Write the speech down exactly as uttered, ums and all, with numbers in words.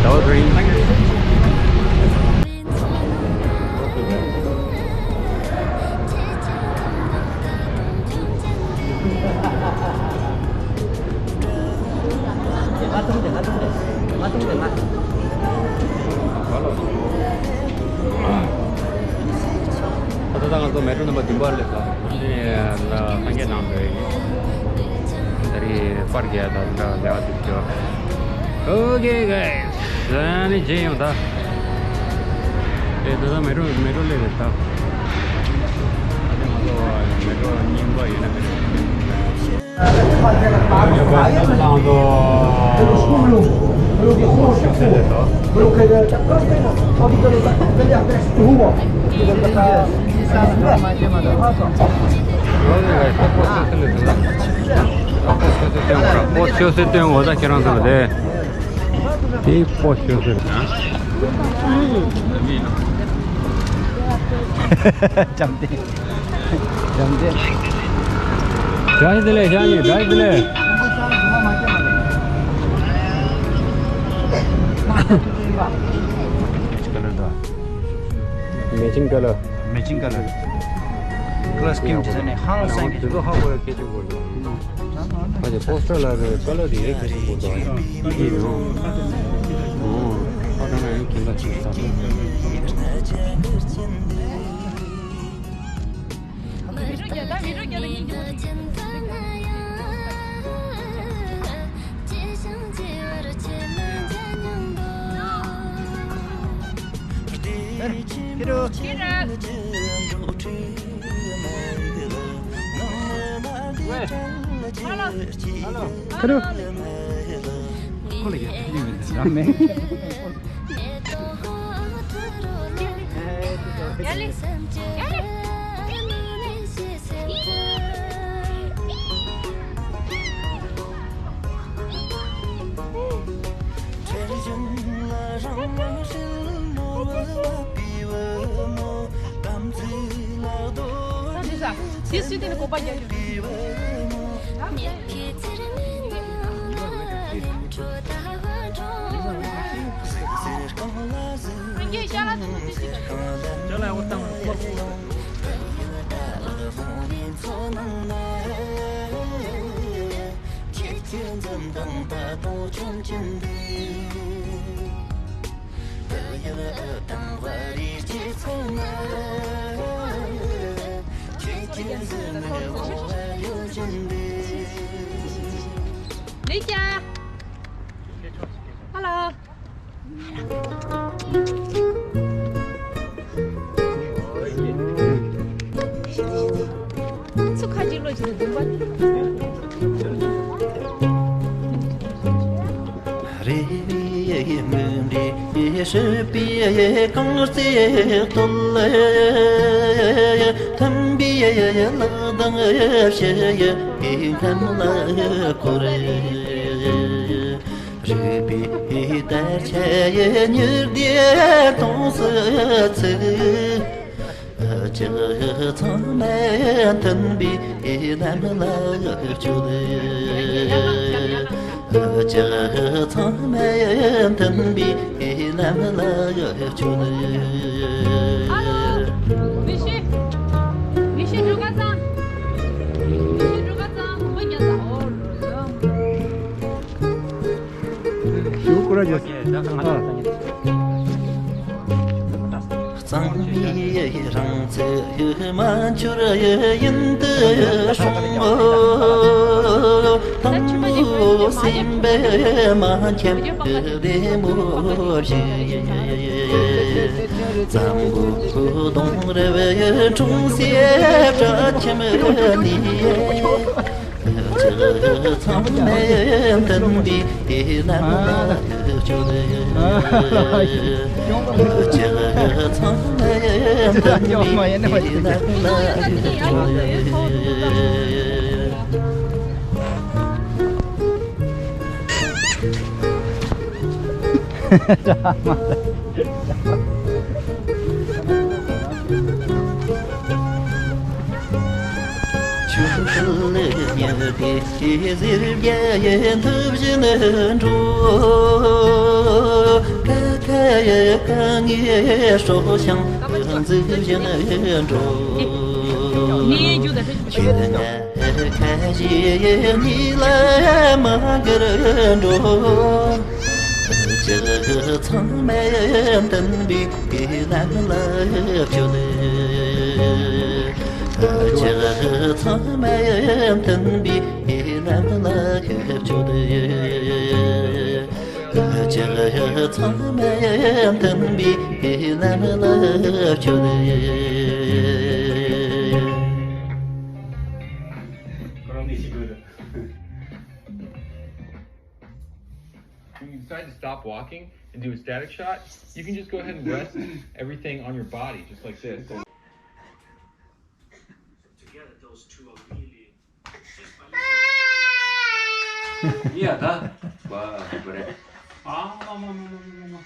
That was green. ད་ལྟ་ང་ཚོ་མེ་ཊོ་ནམ་བར་བདུན་པར་སླེབས་སོང་། ཨ་ནི་ལ་སངས་རྒྱས་ནང་དུ་ད་རེས་པར་རྒྱག་དང་འདྲ་ལས་ཀ་འདུག་ཅོ། Okay guys, ཨ་ནི་རྗེས་ཡོང་ད། ཨེ་ད་ལྟ་མེ་ཊོ་མེ་ཊོ་སླེབས་རེད་ད། ཨ་ནི་ང་ཚོ་མེ་ཊོ་རྙིང་པ་ཡོད་ན་མེད་ན། པོ་ཆོས་སྲིད་སྟོན་འོ་ད་ཁྱེད་རང་ཚོ་ལ་དེ། དེ་པོ་ཆོས་སྲིད། བྱམས་བརྩེ། བྱམས་བརྩེ། བཀྲ་ཤིས་བདེ་ལེགས། བྱམས་བརྩེ། བཀྲ་ཤིས་བདེ་ལེགས། Matching color. Matching color. Color scheme design ཧང་སང་གི། དེ་ཚོ་ཧ་གོ་ཡ་སྐད་ཆ་གོ་འདུག་ཨ་ཅེ་པོ་སི་ཊར་ལ་རེ་ཀ་ལར་རེ་རེ་ག་ཚོད་འགོར་འདུག་ཨ་ཡོང་། ཨོ། ཨོ་ད་ང་ཡང་གྱེན་ལ་ཅིག་ཟ། ཁེ་རུ། ཁེ་རུ། ཁེ་རུ། ཁོ་ལ་ཡ་ཡིན་ཟ་མེད། ཡ་ལེ། ཡ་ལེ། འདི་ས། འདི་སུས་དེ་ནི་ཀོ་པ་རྒྱག་རྒྱུ། ལིང་ཅ། Hello། ཚུ་ཁ་ཅིག་ལོ་ཅིག་ཏུ་འདུག་པ། རེ་མི་རེ་སྲིད་པའི་རྐང་རྩེད་སྟོད། མཐུན་པའི་ལག་གདང་ཞུ་ཡི་ཁམས་ལ་བསྐོར། རིག་པའི་དར་ཆ་ཉི་ཟླའི་དུས་སུ་ཚུགས། ཅི་ཚང་མ་མཐུན་པའི་ལམ་ལ་བསྐྱོད། ཅི་ཚང་མ་མཐུན་པའི་ལམ་ལ་བསྐྱོད། ཨ་ལོ། མི་ཤེས། མི་ཤེས་འགྲོ་ག་ཚང་། མི་ཤེས་འགྲོ་ག་ཚང་། བུ་ཉལ་ས་འོ་རོ། གཙང་མའི་རང་ཚུགས་མ་འཆོར་ཡུན་དུ་སྲུང་ངོ་། དང་པོ་སེམས་པའི་མ་འཁྱམས་བདེ་མོ་བཞིན། གཙང་པོ་གདོང་རབ་འཁྲུངས་སའི་བྲག་ཁྱིམ་ནས། ཚང་མས་མཐུན་པའི་དེ་ལམ་ལ་བསྐྱོད། ཚང་མས་མཐུན་པའི་དེ་ལམ་ལ་བསྐྱོད། ཆུ་ཤུལ་ཉི་ དེ་ཟེར་རྒྱ་ཡི་འདི་བཞིན་འགྲོ། ཀ་ཁ་ཡི་ཀ་ངའི་སྲོག་ཤིང་འཛུགས་བཞིན་འགྲོ། ཁྱོད་ང་ཁ་ཞེ་ཡི་ཉིད་ལ་མ་གིར་འགྲོ། ཅི་ཚང་མ་མཐུན་པའི་ལམ་ལ་བསྐྱོད། ཅི་ཚང་མ་མཐུན་པའི་ལམ་ལ་བསྐྱོད། ཅི་ཚང་མ་མཐུན་པའི་ལམ་ལ་བསྐྱོད། When you decide to stop walking and do a static shot, you can just go ahead and rest everything on your body, just like this. Together, those two are really just by listening. Yeah, that. Wow, but it. Ah, no, no, no, no, no, no.